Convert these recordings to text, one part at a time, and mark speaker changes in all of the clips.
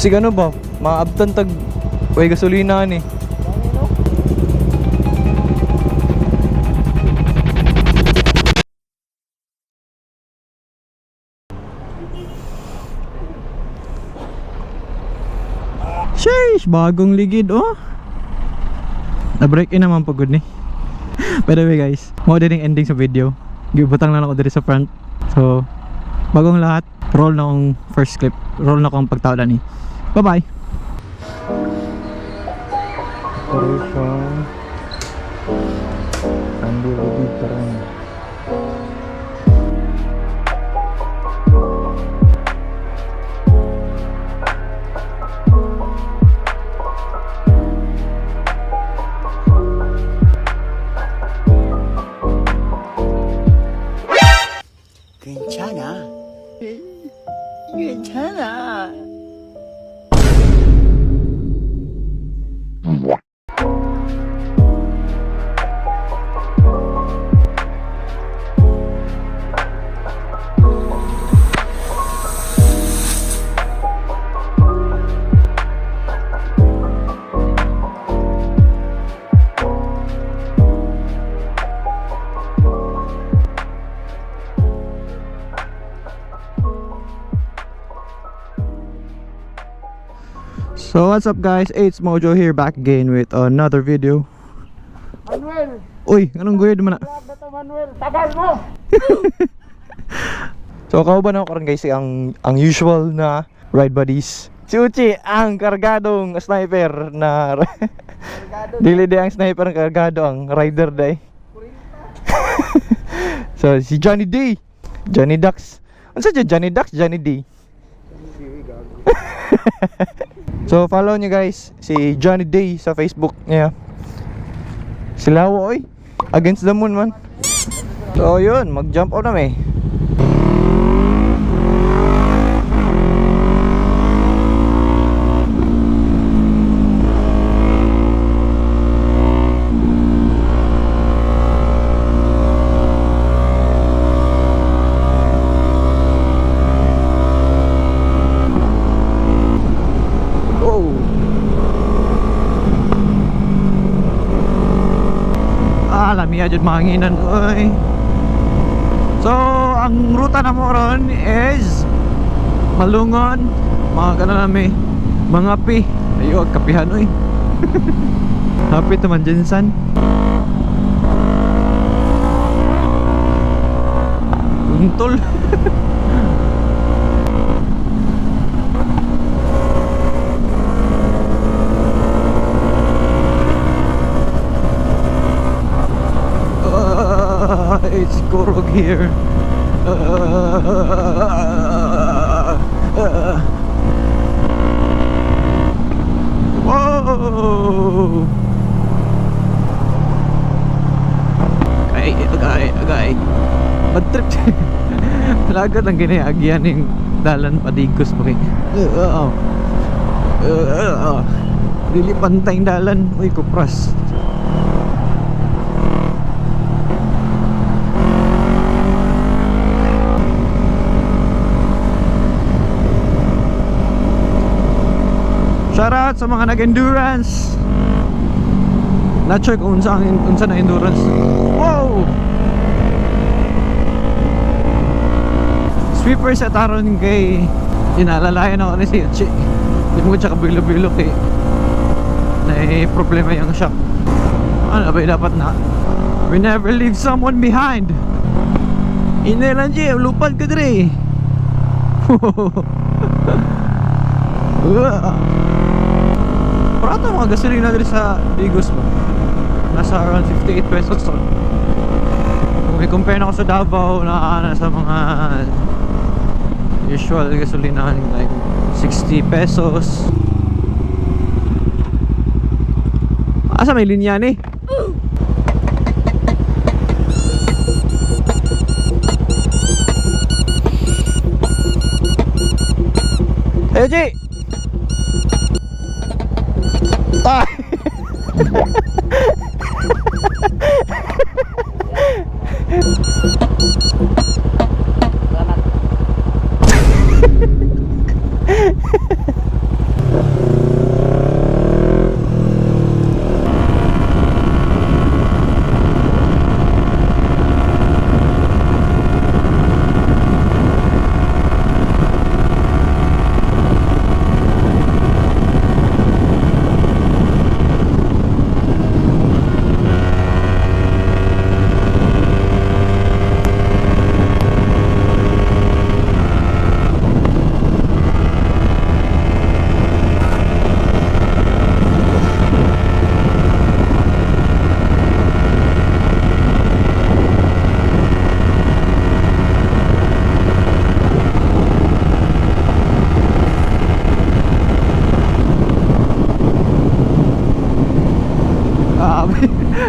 Speaker 1: Kasi ano ba, maabtan tag way gasolina ni. Sheesh, bagong ligid oh. Na-break in naman pagod ni. By the way guys, mo din yung ending sa video. Gibutang lang ako diri sa front. So, bagong lahat, roll na akong first clip. Roll na akong pagtawla ni. Bye bye.
Speaker 2: 괜찮아. 괜찮아.
Speaker 1: So what's up guys, it's Mojo here back again with another video.
Speaker 2: Manuel,
Speaker 1: Uy, anong guyod man na?
Speaker 2: beto Manuel, tagal mo.
Speaker 1: So kauban ako karon guys ang usual na ride buddies. Si Uchi ang kargadong sniper na dili di ang sniper ang kargado ang rider day. So si Johnny D, Johnny Dax. Unsa dyan Johnny Dax, Johnny D? So follow nyo guys si Johnny Day sa Facebook niya. Sila oy, against the moon man. So yun, mag jump out na may. Lamiya dyan mahanginan oy. So ang ruta na mo ron is Malungon, mga gana nami, mga pi ayo kapihan oy. Happy to man Jensan. Untol. It's Korog here. Whoa! Agay. Bad trip. Lagat lang ginayagyan yung dalan padigos pa kay. Dili pantay dalan. Uy, kupras. Shoutout sa mga nag-endurance. Not sure kung unsa na endurance. Wow! Sweeper sa taron kay inalalayan ako ni si Uchi. Hindi mo siya kabilo-bilo kay problema yung shock. Ano ba dapat na? We never leave someone behind. Inelan siya, lupad ka dire. Prato mga gasolina dito sa Bigos ba? Nasa around 58 pesos to. Kung i-compare na ako sa Davao na nasa mga usual gasolina like 60 pesos. Asa may linya ni? Hey G!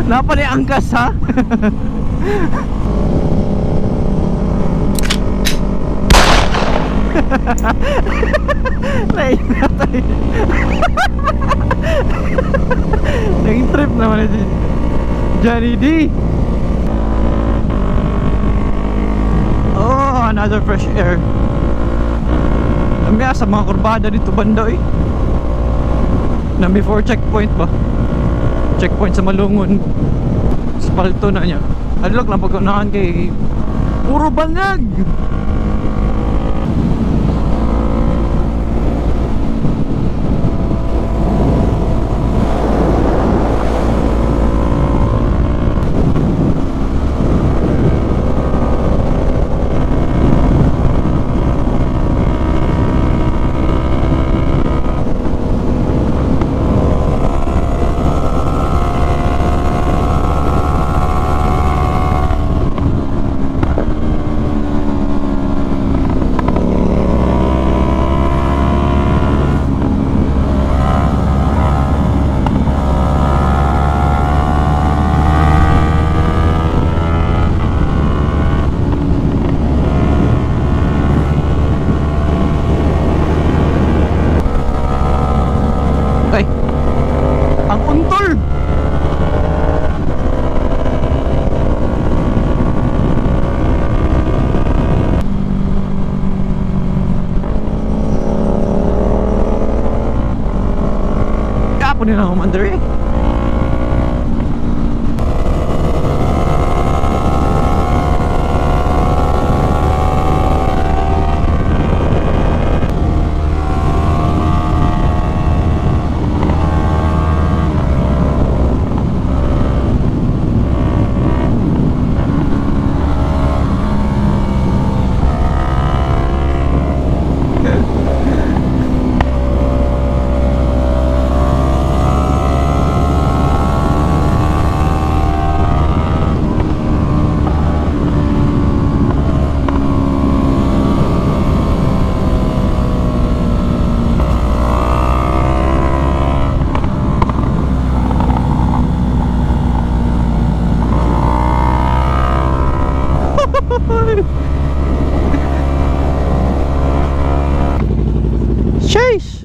Speaker 1: Napa ni angkas ha? Nainatay. Naging trip naman si Johnny D. Oh, another fresh air. Namaya sa mga kurbada dito banda eh. Na before checkpoint ba? Checkpoint sa Malungon. Spalto na niya. Adlok lang pagkunahan kay puro bangag. Ay, ang untol. Kapo nila commander eh. Sheesh!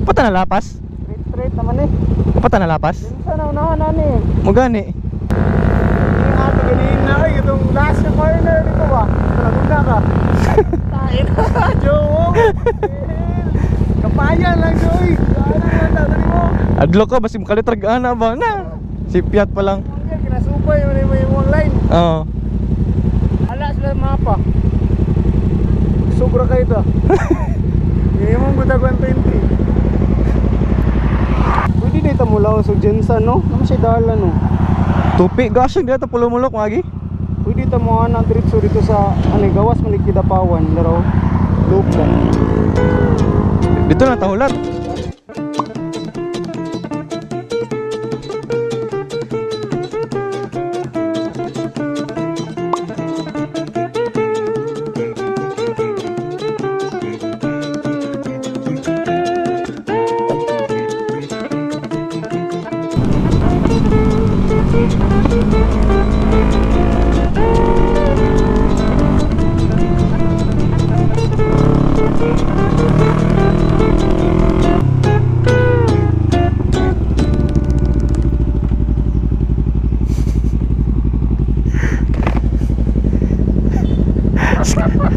Speaker 1: Pata na lapas?
Speaker 2: Straight naman eh.
Speaker 1: Pata na lapas?
Speaker 2: Sana unahan na ni.
Speaker 1: Mugani.
Speaker 2: Yung ate ganun na ay itong last corner dito ba? Nagugna ka. Tain na, Joe. Kapayan lang, Joey. Saan ang tatali mo?
Speaker 1: Adlo ka basi makalitrag ana ba na? Si Piat pa lang.
Speaker 2: Kinasupay mo yung online.
Speaker 1: Oo.
Speaker 2: Ala sila mapa. Sobra kayo to. Hindi mo buta 120. Pwede dito mula sa Jensen no? Naman siya dala no?
Speaker 1: Tupi gasyo dito pulumulok magi.
Speaker 2: Pwede dito mo ang diretso dito sa gawas Manikidapawan. Pero loop lang.
Speaker 1: Dito na tahulat.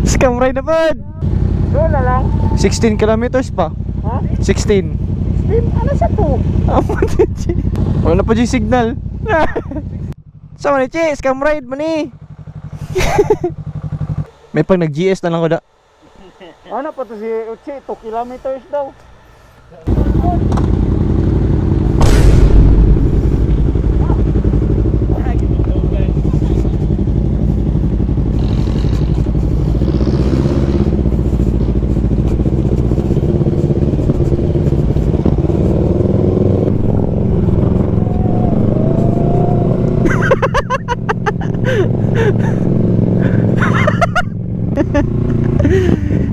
Speaker 1: Scam ride na pod.
Speaker 2: Doon na lang.
Speaker 1: 16 kilometers pa.
Speaker 2: Ha?
Speaker 1: 16.
Speaker 2: Steam? Ano siya to?
Speaker 1: Wala pa yung signal. Sama ni Che, scam ride man eh. May pag nag-GS na lang ko da.
Speaker 2: Ano pa to si Uchi? 2 kilometers daw.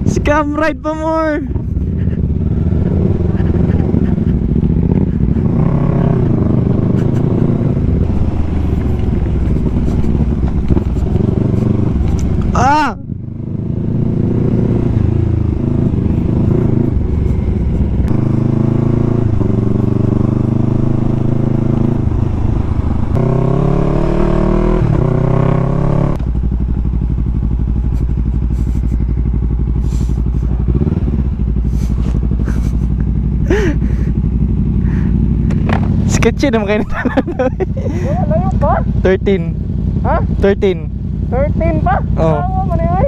Speaker 1: Scam ride pa more. Kitchen naman kayo nito.
Speaker 2: Layo pa?
Speaker 1: 13.
Speaker 2: Ha?
Speaker 1: 13.
Speaker 2: 13 pa?
Speaker 1: Oo.
Speaker 2: Tawa mo na yun.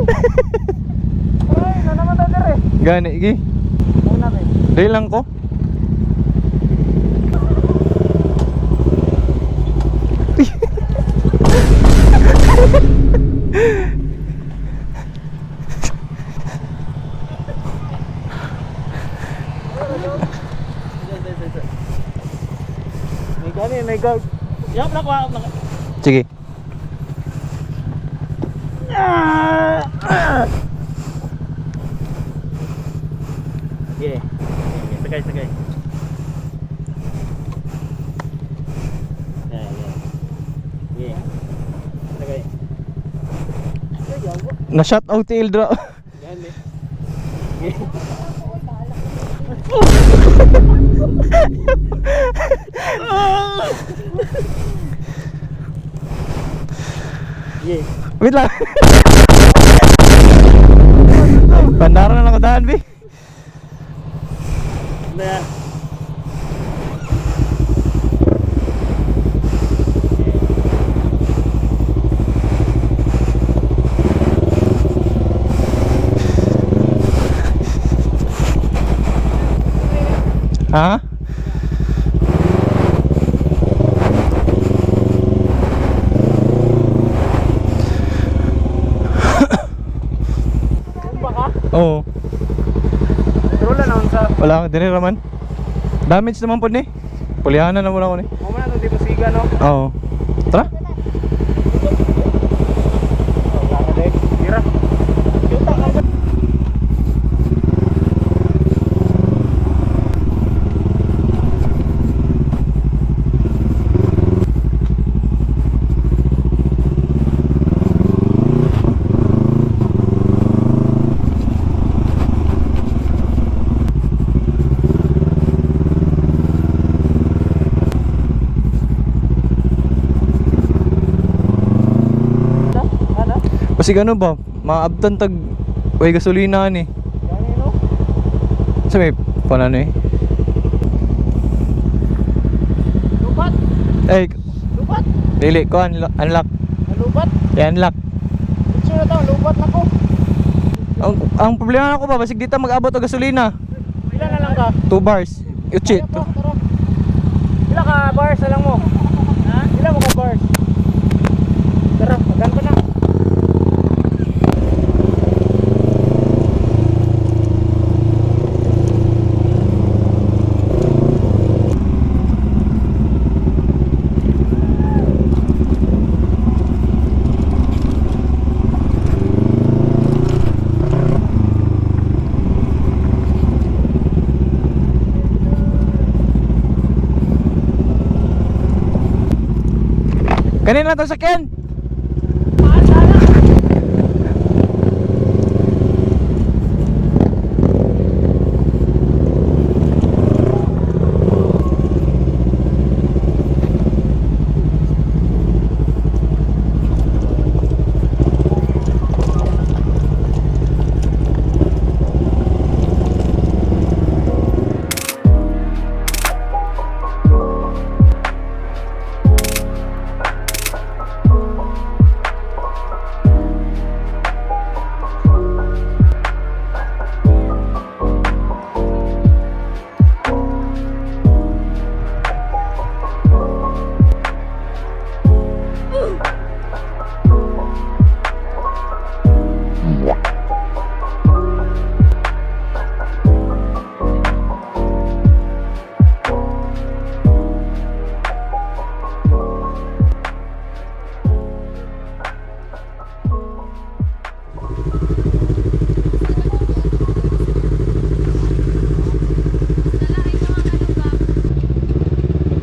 Speaker 2: Ay, na naman tayo dire.
Speaker 1: Gani, gi.
Speaker 2: Muna ba?
Speaker 1: Dahil lang ko.
Speaker 2: May gani, may gag. Yap na ko, yap na ko.
Speaker 1: Sige.
Speaker 2: Yeah. Sagay, sagay. Yeah, yeah. Yeah. Sagay.
Speaker 1: Na shout out ti Ildra.
Speaker 2: Yan eh. Yeah. Yeah.
Speaker 1: Wait lang. Bandara na lang ako daan, Bi.
Speaker 2: Na.
Speaker 1: Ha?
Speaker 2: Baka?
Speaker 1: Oo.
Speaker 2: Trola na unsa.
Speaker 1: Wala akong dinira man. Damage naman po ni. Pulihanan na muna ako ni.
Speaker 2: Mo man di musiga no.
Speaker 1: Oo. Tara.
Speaker 2: Wala ka dai. Tira. Yuta ka.
Speaker 1: Kasi gano ba? Maabtan tag way gasolina ni.
Speaker 2: Gani no.
Speaker 1: Sa may panano eh.
Speaker 2: Lupat.
Speaker 1: Eh,
Speaker 2: Lupat.
Speaker 1: dili ko unlock.
Speaker 2: Lupat.
Speaker 1: I-unlock.
Speaker 2: Dito na tayo, lupat na ko.
Speaker 1: Ang problema na ko ba basig dito mag-abot og gasolina.
Speaker 2: Pila na lang ka?
Speaker 1: 2 bars. Uchi.
Speaker 2: Tara, tara. Pila ka bars na lang mo? Ha? Pila mo ka bars? Tara, magan ko na.
Speaker 1: Kanina to sakyan.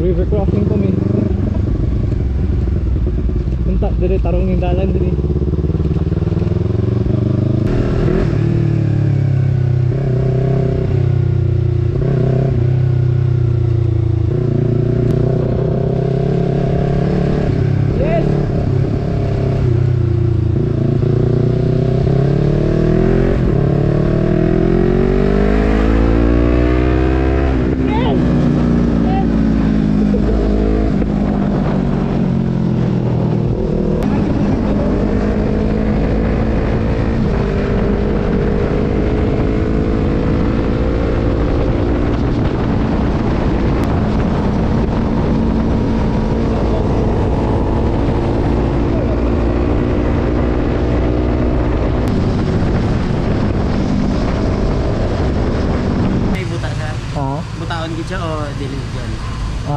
Speaker 1: River crossing kami. Punta dire tarong yung dalan dire. Yes.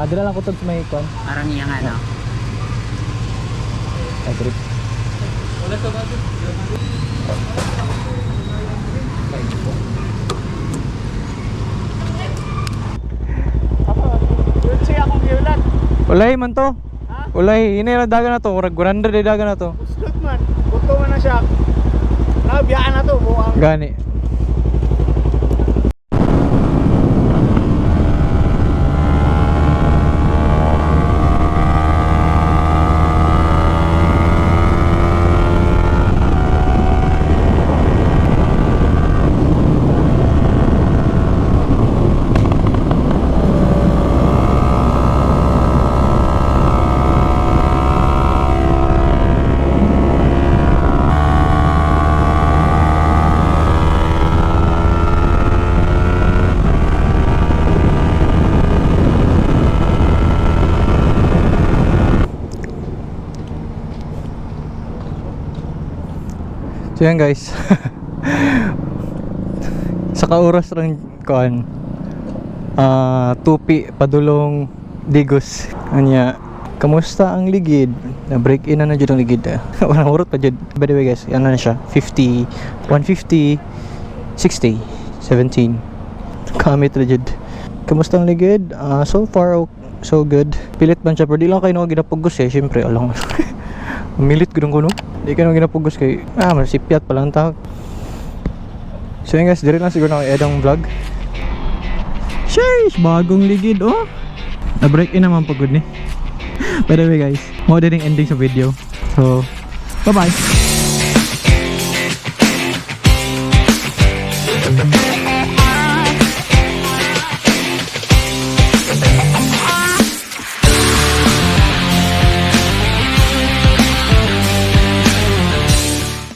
Speaker 1: dala lang ko to sa may kwan.
Speaker 3: Parang iyang ano.
Speaker 1: Agree.
Speaker 2: Yun siya akong giulan.
Speaker 1: Ulay man to.
Speaker 2: Ha?
Speaker 1: Ulay, ini na dagan na to. Murag 100 na dagan na to.
Speaker 2: Uslot man. Buto man na siya. Biyaan na to. Buang.
Speaker 1: Gani. So yan guys. Sa kauras lang kuan. Tupi padulong Digos. Anya, kamusta ang ligid? Na break in na jud ang ligid. Wala urot pa jud. By the way guys, ano na siya? 50, 150, 60, 17. Kamit na jud. Kamusta ang ligid? So far so good. Pilit man siya pero di lang kayo ginapugos eh. Syempre alang. Milit gudong kuno. Di ka nang ginapugos kay masipyat pa lang tawag. So yun guys, dire lang siguro na edang vlog. Sheesh, bagong ligid oh. Na-break in naman pagod ni. By the way guys, mo din ending sa video. So, bye-bye.